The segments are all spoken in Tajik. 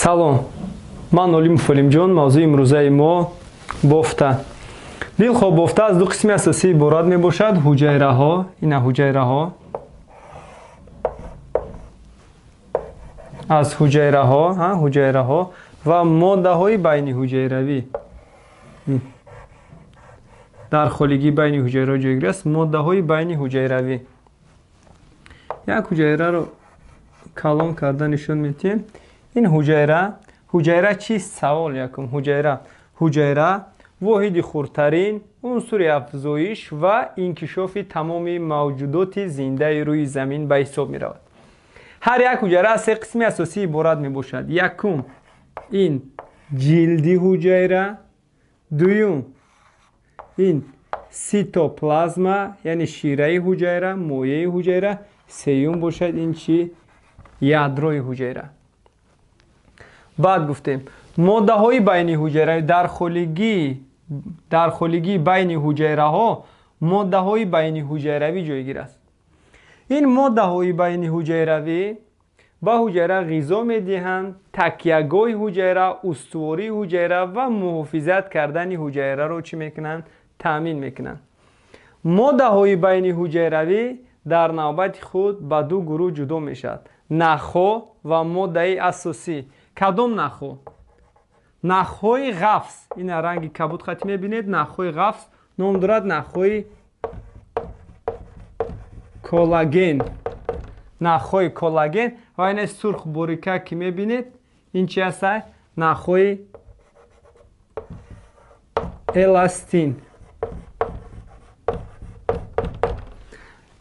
Салом, ман Олимов Олимҷон. Мавзӯи имрӯзаи мо бофта. Дилхоҳ бофта аз ду қисми асосӣ иборат мебошад: ҳуҷайраҳо, ина ҳуҷайраҳо, аз ҳуҷайраҳо, ҳуҷайраҳо ва моддаҳои байниҳуҷайравӣ. Дар холигии байни ҳуҷайраҳо ҷойгир аст моддаҳои байниҳуҷайравӣ. Як ҳуҷайраро калон карда нишон медиҳем. Ин ҳуҷайра, ҳуҷайра чист? Савол якум. Ҳуҷайра. Ҳуҷайра воҳиди хурдтарин, унсури афзоиш ва инкишофи тамоми мавҷудоти зиндаи рӯи замин ба ҳисоб меравад. Ҳар як ҳуҷайра аз се қисми асосӣ иборат мебошад. Якум ин ҷилди ҳуҷайра, дуюм ин ситоплазма, яъне шираи ҳуҷайра, моеи ҳуҷайра, сеюм бошад ин чи? Ядрои ҳуҷайра. Баъд гуфтем моддаҳои байниҳуҷайра. Дар холигии байни ҳуҷайраҳо моддаҳои байниҳуҷайравӣ ҷойгир аст. Ин моддаҳои байниҳуҷайравӣ ба ҳуҷайра ғизо медиҳанд, такягоҳи ҳуҷайра, устувории ҳуҷайра ва муҳофизат кардани ҳуҷайраро чӣ мекунанд? Таъмин мекунанд. Моддаҳои байниҳуҷайравӣ дар навбати худ ба ду гурӯҳ ҷудо мешавад: нахҳо ва моддаи асосӣ. Кадом нахҳо? Нахҳои ғафс. Ина ранги кабуд хати мебинед, нахҳои ғафс ном дорад нахҳои коллаген. Нахҳои коллаген ва ина сурх борика ки мебинед, ин чи аст? Нахҳои эластин.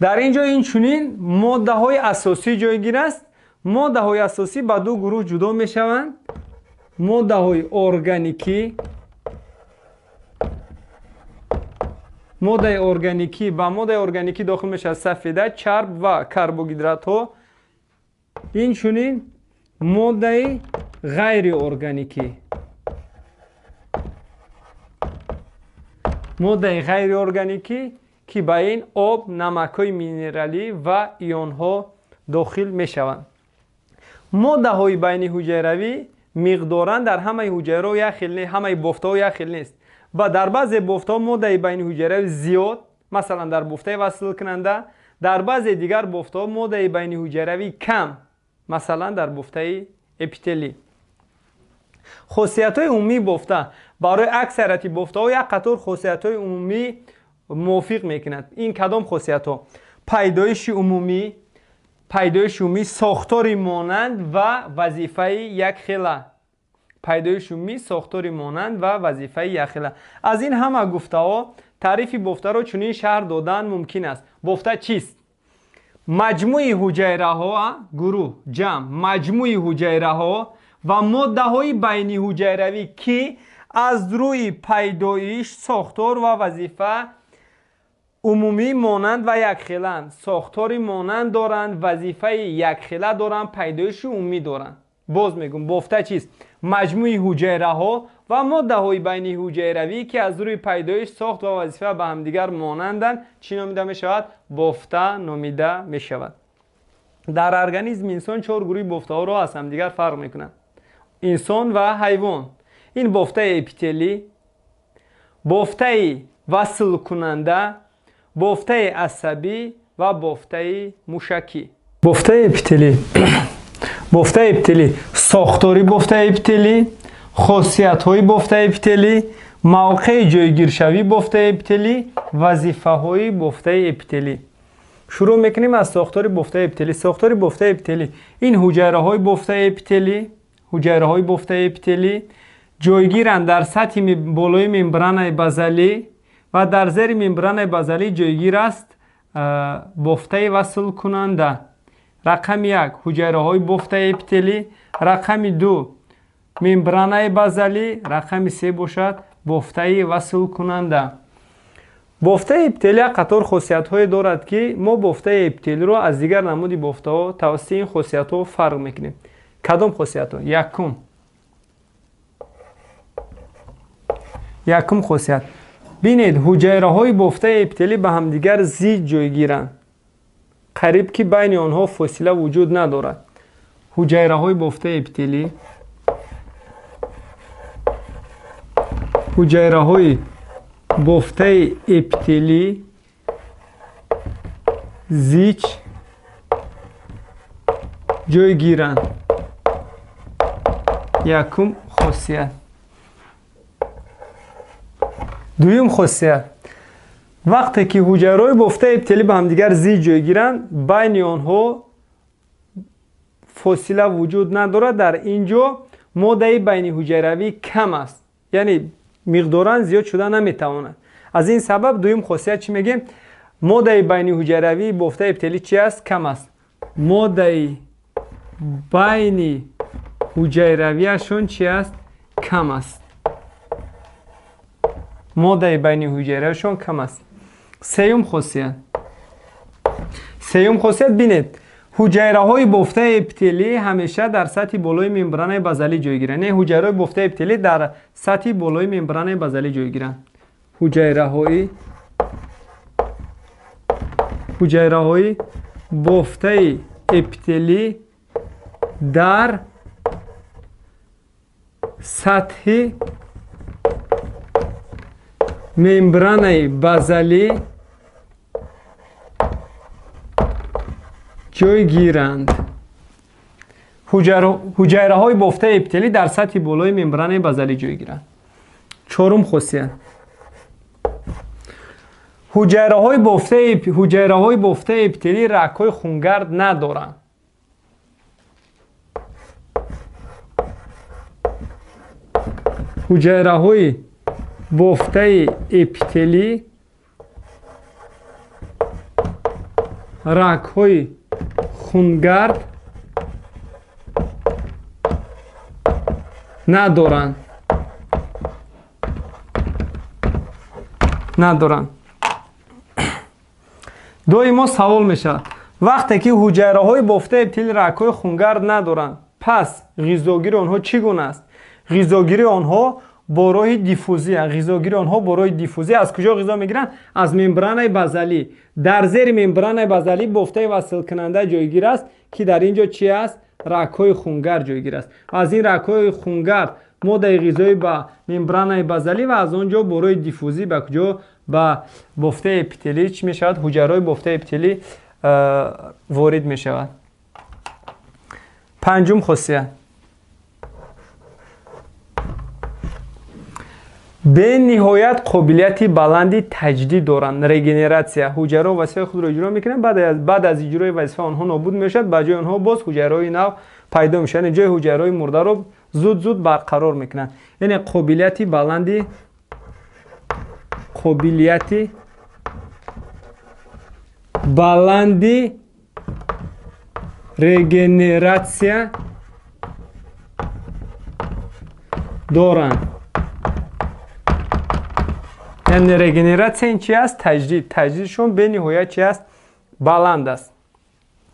Дар ин ҷо инчунин моддаҳои асосӣ ҷойгир аст. Моддаҳои асосӣ ба ду гурӯҳ ҷудо мешаванд: моддаҳои органикӣ, моддаи органикӣ ба моддаи органикӣ дохил мешавад сафеда, чарб ва карбогидратҳо. Инчунин моддаи ғайриорганикӣ. Моддаи ғайриорганикӣ ки ба ин об, намакҳои минералӣ ва ионҳо дохил мешаванд. Моддаҳои байниҳуҷайравӣ миқдоран дар ҳамаи ҳуҷайраҳо як хел не, ҳамаи бофтаҳо як хел нест. Ва дар баъзе бофтаҳо моддаи байниҳуҷайравӣ зиёд, масалан дар бофтаи васлкунанда, дар баъзе дигар бофтаҳо моддаи байниҳуҷайравӣ кам, масалан дар бофтаи эпителӣ. Хосиятҳои умумии бофта. Барои аксарияти бофтаҳо як қатор хосиятҳои умумӣ мувофиқ мекунад. Ин кадом хосиятҳо? Пайдоиши умумӣ, пайдоиши умумӣ, сохтори монанд ва вазифаи якхела. Пайдоиши умумӣ, сохтори монанд ва вазифаи якхела. Аз ин ҳама гуфтаҳо таърифи бофтаро чунин шарҳ додан мумкин аст. Бофта чист? Маҷмӯи ҳуҷайраҳо, гурӯҳ, ҷамъ, маҷмӯи ҳуҷайраҳо ва моддаҳои байниҳуҷайравӣ ки аз рӯи пайдоиш, сохтор ва вазифа умумӣ монанд ва якхеланд. Сохтори монанд доранд, вазифаи якхела доранд, пайдоиши умумӣ доранд. Боз мегӯм, бофта чист? Маҷмӯи ҳуҷайраҳо ва моддаҳои байниҳуҷайравӣ ки аз рӯи пайдоиш, сохт ва вазифа ба ҳамдигар монанданд, чӣ номида мешавад? Бофта номида мешавад. Дар организми инсон чор гурӯҳи бофтаҳоро аз ҳамдигар фарқ мекунанд: инсон ва ҳайвон. Ин бофтаи эпителӣ, бофтаи васлкунанда, бофтаи асабӣ ва бофтаи мушакӣ. Бофтаи эпителӣ. Бофтаи эпителӣ, сохтори бофтаи эпителӣ, хосиятҳои бофтаи эпителӣ, мавқеи ҷойгиршавии бофтаи эпителӣ, вазифаҳои бофтаи эпителӣ. Шурӯъ мекунем аз сохтори бофтаи эпителӣ. Сохтори бофтаи эпителӣ ин ҳуҷайраҳои бофтаи эпителӣ, ҳуҷайраҳои бофтаи эпителӣ ҷойгиранд дар сатҳи болои мембранаи базалӣ ва дар зери мембранаи базалӣ ҷойгир аст бофтаи васлкунанда. Рақами як ҳуҷайраҳои бофтаи эпителӣ, рақами ду мембранаи базалӣ, рақами се бошад бофтаи васлкунанда. Бофтаи эпителӣ як қатор хосиятҳое дорад ки мо бофтаи эпителиро аз дигар намуди бофтаҳо тавассути ин хосиятҳо фарқ мекунем. Кадом хосиятҳо? Якум хосият. Бинед, ҳуҷайраҳои бофтаи эпителӣ ба ҳамдигар зид ҷойгиранд. Қариб ки байни онҳо фосила вуҷуд надорад. Ҳуҷайраҳои бофтаи эпителӣ Ҳуҷайраҳои бофтаи эпителӣ зич ҷойгиранд. Якум хосият. Дуюм хосият. Вақте ки ҳуҷайраҳои бофтаи эпителӣ ба ҳамдигар зич ҷойгиранд, байни онҳо фосила вуҷуд надорад. Дар ин ҷо моддаи байниҳуҷайравӣ кам аст, яъне миқдоран зиёд шуда наметавонад. Аз ин сабаб дуюм хосият чӣ мегӯем? Моддаи байниҳуҷайравии бофтаи эпителӣ чи аст? Кам аст. Моддаи байниҳуҷайравиашон чи аст? Кам аст. Моддаи байниҳуҷайравишон кам аст. Сеюм хосият. Сеюм хосият, бинед, ҳуҷайраҳои бофтаи эпителӣ ҳамеша дар сатҳи болои мембранаи базалӣ ҷойгиранд. Яъне ҳуҷайраҳои бофтаи эпителӣ дар сатҳи болои мембранаи базалӣ ҷойгиранд. Ҳуҷайраҳои бофтаи эпителӣ дар сатҳи мембранаи базалӣ ҷойгиранд. Ҳуҷайраҳои бофтаи эпителӣ дар сатҳи болои мембранаи базалӣ ҷойгиранд. Чорум хосият. Ҳуҷайраҳои бофтаи эпителӣ рагҳои хунгард надоранд. Ҳуҷайраҳои бофтаи эпителӣ рагҳои хунгард надоранд. Надоранд. Доимо савол мешавад: вақте ки ҳуҷайраҳои бофтаи эпителӣ рагҳои хунгард надоранд, пас ғизогирии онҳо чӣ гуна аст? Ғизогирии онҳо бо роҳи диффузия. Ғизогирии онҳо бо роҳи диффузия. Аз куҷо ғизо мегиранд? Аз мембранаи базалӣ. Дар зери мембранаи базалӣ бофтаи василкунанда ҷойгир аст, ки дар ин ҷо чи аст? Рагҳои хунгард ҷойгир аст. Аз ин рагҳои хунгард моддаи ғизоӣ ба мембранаи базалӣ ва аз он ҷо бо роҳи диффузӣ ба куҷо? Ба бофтаи эпителӣ чӣ мешавад? Ҳуҷайраҳои бофтаи эпителӣ ворид мешавад. Панҷум хосият. Бениҳоят қобилияти баланди таҷдид доранд. Регенератсия. Ҳуҷайраҳо вазифаи худро иҷро мекунанд, баъд аз иҷрои вазифа онҳо нобуд мешавад, ба ҷои онҳо боз ҳуҷайраҳои нав пайдо мешавад. Яъне ҷои ҳуҷайраҳои мурдаро зуд-зуд барқарор мекунанд. Яъне қобилияти баланди регенератсия доранд. Яъне регенератсия ин чи аст? Таҷдид. Таҷдидшон бениҳоят чи аст? Баланд аст.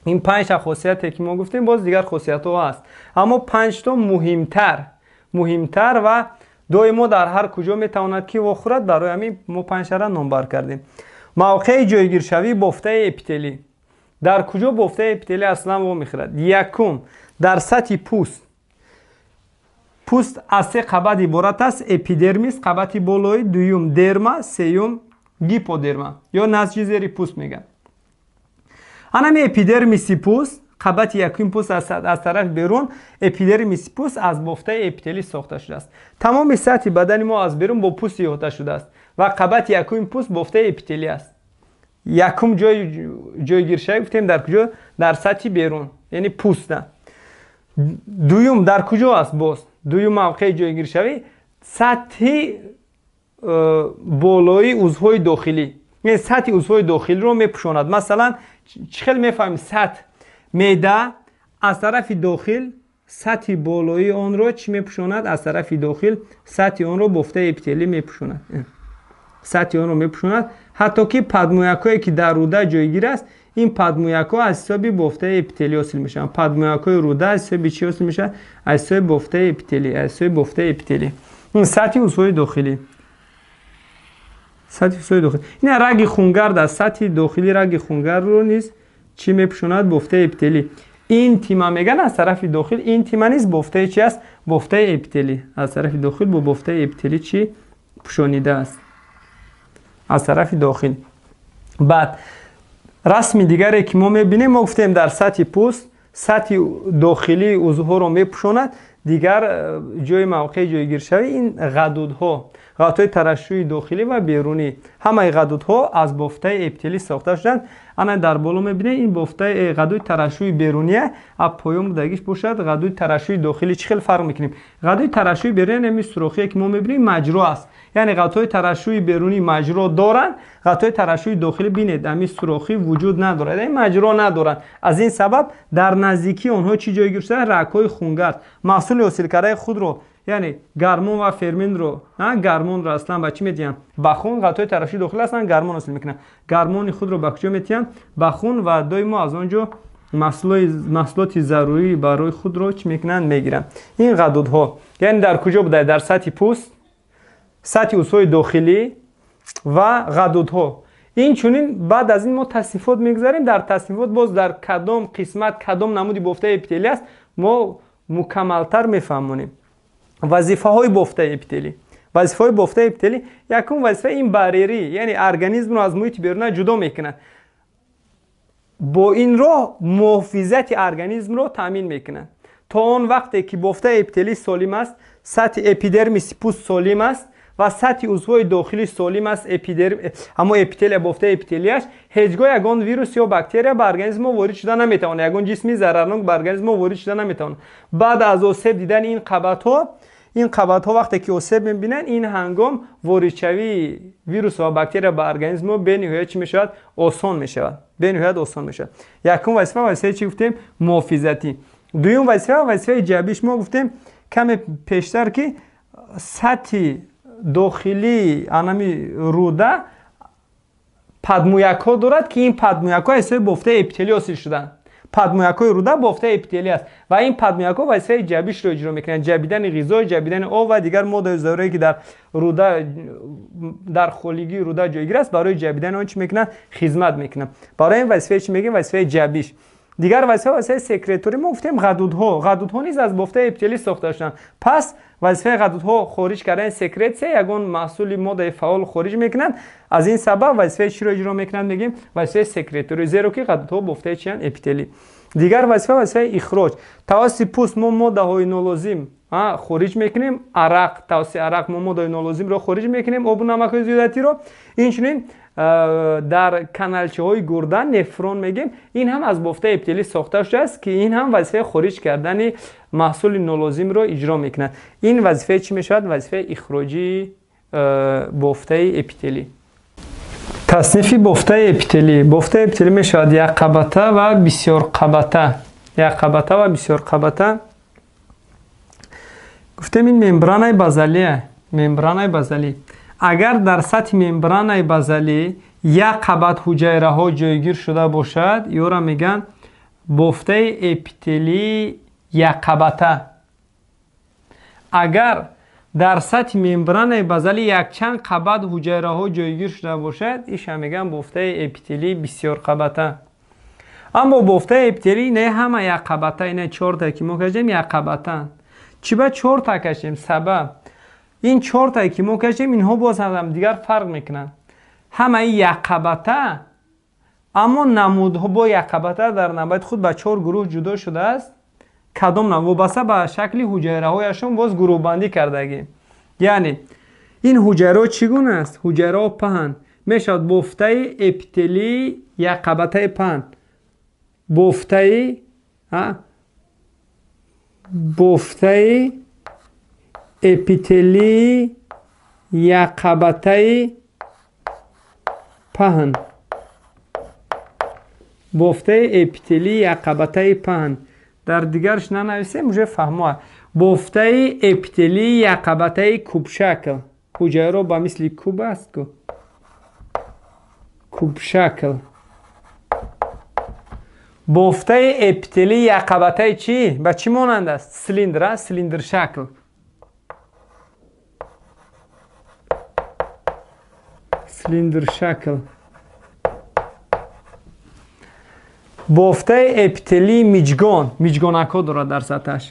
Ин панҷта хосияте ки мо гуфтем, боз дигар хосиятҳо ҳаст, аммо панҷто муҳимтар ва доимо дар ҳар куҷо метавонад ки вохӯрад. Барои ҳамин мо панҷтара номбар кардем. Мавқеи ҷойгиршавии бофтаи эпителӣ. Дар куҷо бофтаи эпителӣ аслан вомехӯрад? Якум, дар сатҳи пӯст. Пӯст аз се қабат иборат аст: эпидермис, қабати болоӣ, дуюм дерма, сеюм гиподерма ё насҷи зери пӯст мегӯянд. Анами эпидермиси пӯст, қабати якум пӯст аз тарафи берун, эпидермиси пӯст аз бофтаи эпителӣ сохта шудааст. Тамоми сатҳи бадани мо аз берун бо пӯст иҳота шудааст ва қабати якуми пӯст бофтаи эпителӣ аст. Якум ҷойгиршавӣ гуфтем дар куҷо? Дар сатҳи берун, яъне пӯста. Дуюм дар куҷо аст боз? Дуюм мавқеи ҷойгиршавӣ сатҳи болои узвҳои дохилӣ, яъне сатҳи узвҳои дохилиро мепӯшонад. Масалан, чӣ хел мефаҳмем? Сатҳ меъда аз тарафи дохил сатҳи болои онро чӣ мепӯшонад? Аз тарафи дохил сатҳи онро бофтаи эпителӣ мепӯшонад. Сатҳи онро мепӯшонад, ҳатто ки падмӯякҳое ки дар рӯда ҷойгир аст, ин падмӯякҳо аз ҳисоби бофтаи эпителӣ ҳосил мешаванд. Падмӯякҳои рӯда аз ҳисоби чӣ ҳосил мешавад? Аз ҳисоби бофтаи эпителӣ, аз ҳисоби бофтаи эпителӣ. Ин сатҳи узвҳои дохилӣ. Сатҳи узвҳои дохилӣ. Ин раги хунгард аст. Сатҳи дохили раги хунгардро низ чӣ мепӯшонад? Бофтаи эпителӣ. Интима мегӯянд аз тарафи дохил. Интима низ бофтаи чи аст? Бофтаи эпителӣ. Аз тарафи дохил бо бофтаи эпителӣ чӣ Пӯшонидааст аз тарафи дохил. Баъд расми дигаре ки мо мебинем, мо гуфтем, дар сатҳи пӯст сатҳи дохилии узвҳоро мепӯшонад. Дигар ҷои мавқеи ҷойгиршавӣ ин ғадудҳо, ғадудҳои тарашшуи дохилӣ ва берунӣ. Ҳамаи ғадудҳо аз бофтаи эпителӣ сохта шуданд. Ана дар боло мебинед, ин бофтаи ғадуди тарашшуи беруния, а поён будагиш бошад ғадуди тарашшуи дохилӣ. Чӣ хел фарқ мекунем? Ғадуди тарашшуи берунӣ, ҳамин сурохие ки мо мебинем, маҷро аст, яъне ғадудҳои тарашшуи берунӣ маҷро доранд. Ғадудҳои тарашшуи дохилӣ, бинед, ҳамин сурохӣ вуҷуд надорад, яъне маҷро надоранд. Аз ин сабаб дар наздикии онҳо чӣ ҷойгир шуда? Рагҳои хунгард маҳсули ҳосилкардаи худро, яъне гармон ва ферментро, гармонро аслан ба чӣ медиҳанд? Ба хун. Ғадудҳои тарашшуи дохилӣ ҳастанд, гармон ҳосил мекунанд. Гармони худро ба куҷо медиҳанд? Ба хун, ва доимо аз он ҷо маҳсулоти зарурӣ барои худро чӣ мекунанд? Мегиранд. Ин ғадудҳо, яъне дар куҷо буда? Дар сатҳи пӯст, сатҳи узвҳои дохилӣ ва ғадудҳо. Инчунин баъд аз ин мо таснифот мегузарем. Дар таснифот боз дар кадом қисмат кадом намуди бофтаи эпителӣ аст, мо мукаммалтар мефаҳмонем. Вазифаҳои бофтаи эпителӣ. Вазифаҳои бофтаи эпителӣ: якум вазифа ин барьерӣ, яъне организмро аз муҳити беруна ҷудо мекунад. Бо ин роҳ муҳофизати организмро таъмин мекунад. То он вақте ки бофтаи эпителӣ солим аст, сатҳи эпидермиси пӯст солим аст ва сатҳи узвҳои дохилӣ солим аст, ҳамо эпителия, бофтаи эпителияш, ҳеҷ гоҳ ягон вирус ё бактерия ба организми мо ворид шуда наметавонад, ягон ҷисми зарарнок ба организми мо ворид шуда наметавонад. Баъд аз осеб дидани ин қабатҳо, ин қабатҳо вақте ки осеб мебинанд, ин ҳангом воридшавии вирус ва бактерия ба организми мо бениҳоят чӣ мешавад? Осон мешавад, бениҳоят осон мешавад. Якум вазифа, вазифаи чӣ гуфтем? Муҳофизатӣ. Дуюм вазифа, вазифаи ҷабиш. Мо гуфтем каме пештар, ки сатҳи дохилии анами рӯда падмӯякҳо дорад, ки ин падмӯякҳо аз ҳисоби бофтаи эпителӣ ҳосил шуданд. Падмӯякҳои рӯда бофтаи эпителӣ аст ва ин падмӯякҳо вазифаи ҷабишро иҷро мекунанд: ҷабидани ғизо, ҷабидани об ва дигар моддаҳои зарурие, ки дар рӯда, дар холигии рӯда ҷойгир аст. Барои ҷабидани он чӣ мекунанд? Хизмат мекунанд. Барои ин вазифаи чӣ мегӯем? Вазифаи ҷабиш. Дигар вазифа, вазифаи секреторӣ. Мо гуфтем, ғадудҳо, ғадудҳо низ аз бофтаи эпителӣ сохта шуданд. Пас вазифаи ғадудҳо хориҷ кардани секретсия, ягон маҳсули моддаи фаъол хориҷ мекунанд. Аз ин сабаб вазифаи чиро иҷро мекунанд? Мегӯем, вазифаи секреторӣ, зеро ки ғадудҳо бофтаи чиянд? Эпителӣ. Дигар вазифа, вазифаи ихроҷ. Тавассути пӯст мо моддаҳои нолозим хориҷ мекунем, арақ, тавассути арақ мо моддаҳои нолозимро хориҷ мекунем, обу намакҳои зиёдатиро. Инчунин дар каналчаҳои гурда нефрон мегӯем, ин ҳам аз бофтаи эпителӣ сохта шудааст, ки ин ҳам вазифаи хориҷ кардани маҳсули нолозимро иҷро мекунад. Ин вазифаи чӣ мешавад? Вазифаи ихроҷии бофтаи эпителӣ. Таснифи бофтаи эпителӣ. Бофтаи эпителӣ мешавад якқабата ва бисёрқабата. Якқабата ва бисёрқабата. Гуфтем, ин мембранаи базалия. Мембранаи базалӣ: агар дар сатҳи мембранаи базалӣ як қабат ҳуҷайраҳо ҷойгир шуда бошад, ёро мегӯянд бофтаи эпителии якқабата. Агар дар сатҳи мембранаи базалӣ якчанд қабат ҳуҷайраҳо ҷойгир шуда бошад, иша мегӯянд бофтаи эпителии бисёрқабата. Аммо бофтаи эпителӣ не ҳама якқабата. Ина чорта ки мо кашидем, якқабатаанд. Чӣ ба чорта кашидем? Сабаб: ин чортае ки мо кашидем, инҳо боз ҳам дигар фарқ мекунанд. Ҳамаи якқабата, аммо намудҳо бо якқабата дар навбати худ ба чор гурӯҳ ҷудо шудааст. Кадом? Вобаста ба шакли ҳуҷайраҳояшон боз гурӯҳбандӣ кардагӣ. Яъне ин ҳуҷайраҳо чӣ гуна аст? Ҳуҷайраҳо паҳн мешавад. Бофтаи эпителии якқабатаи паҳн, бофтаи эпителии якқабатаи паҳн, бофтаи эпителии якқабатаи паҳн. Дар дигарш нанависем, уже фаҳмо. Бофтаи эпителии якқабатаи кубшакл, ҳуҷайраро ба мисли куб аст ку, кубшакл. Бофтаи эпителии якқабатаи чӣ? Ба чӣ монанд аст? Цилиндр, цилиндршакл, цилиндршакл. Бофтаи эпителии миҷгон, миҷгонакҳо дорад дар сатҳаш.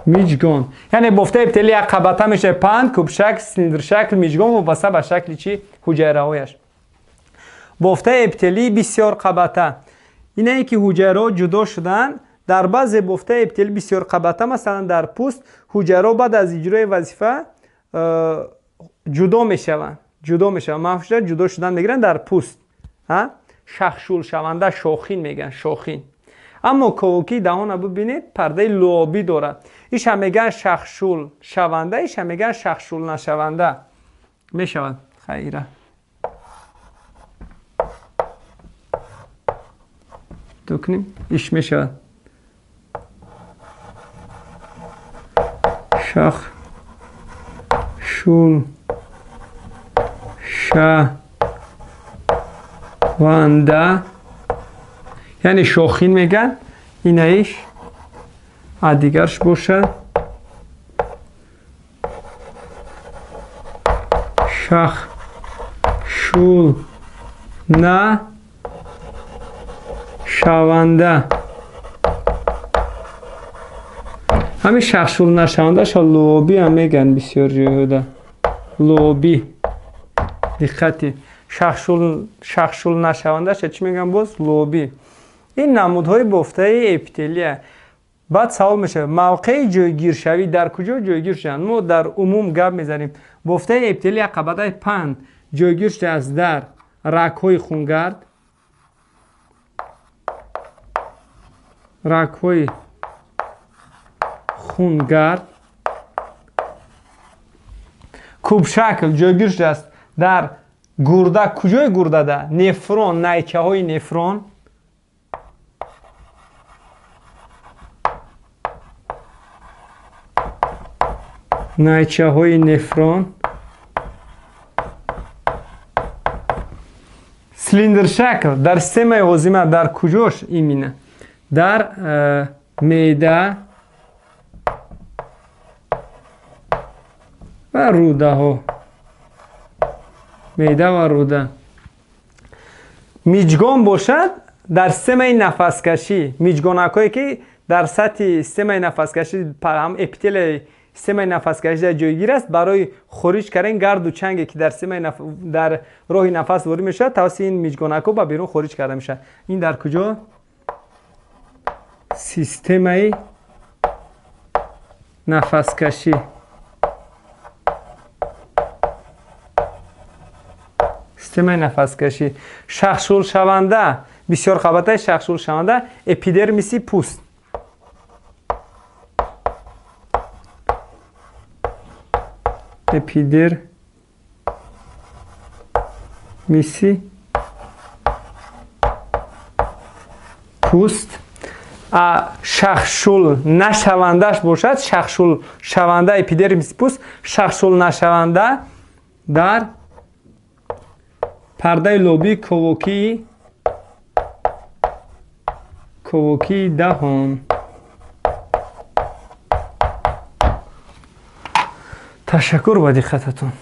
Миҷгон. Яъне бофтаи эпителӣ як қабата мешавад: панд, кубшакл, силиндршакл, миҷгон, вобаста ба шакли чӣ? Ҳуҷайраҳояш. Бофтаи эпителӣ бисёр қабата. Инае ки ҳуҷайраҳо ҷудо шуданд, дар баъзе бофтаи эпителӣ бисёр қабата, масалан дар пӯст, ҳуҷайраҳо баъд аз иҷрои вазифа ҷудо мешаванд. Ҷудо мешаванд. Маҳв ҷудо шудан мегиранд дар пӯст. Шахшулшаванда, шохин мегӯянд, шохин. Аммо ковокии даҳона бибинед, пардаи луобӣ дорад. Иша мегӯянд шахшулшаванда, иша мегӯянд шахшулнашаванда. Мешавад. Хайра. То кунем, иш мешавад. Шахшул шаванда, яъне шохин мегӯянд, инаиш, а дигарш бошад шахшул на шаванда. Ҳамин шахшул нашавандаша луобӣ ҳам мегӯянд бисёр ҷойҳода. Луобӣ. Диққати. Шахшул нашавандаша чӣ мегӯянд боз? Луобӣ. Ин намудҳои бофтаи эпителия. Баъд савол мешавад: мавқеи ҷойгиршавӣ дар куҷо ҷойгир шуданд? Мо дар умум гап мезанем. Бофтаи эпителия қабатаи панд ҷойгир шудааст дар рагҳои хунгард, рагҳои хунгард, кубшакл ҷойгир шудааст дар гурда. Куҷои гурдада? Нефрон, найчаҳои нефрон. Найчаҳои нефрон. Силиндршакл дар системаи ҳозима дар куҷош именно? Дар меъда ва рӯдаҳо. Меъда ва рӯда. Миҷгон бошад дар системаи нафаскашӣ. Миҷгонакҳое ки дар сатҳи системаи нафаскашӣ, эпителияи системаи нафаскашӣ ҷойгир аст, барои хориҷ кардани гарду чанге ки дар системаи дар роҳи нафас ворид мешавад, тавассути ин миҷгонакҳо ба берун хориҷ карда мешавад. Ин дар куҷо? Системаи нафаскашӣ. Системаи нафаскашӣ. Шахшулшаванда, бисёрқабатаи шахшулшаванда эпидермиси пӯст. Эпидермиси пӯст. А шахшул нашавандаш бошад, шахшулшаванда эпидермиси пӯст, шахшул нашаванда дар пардаи лобии ковокии даҳон. Ташаккур ба диққататон.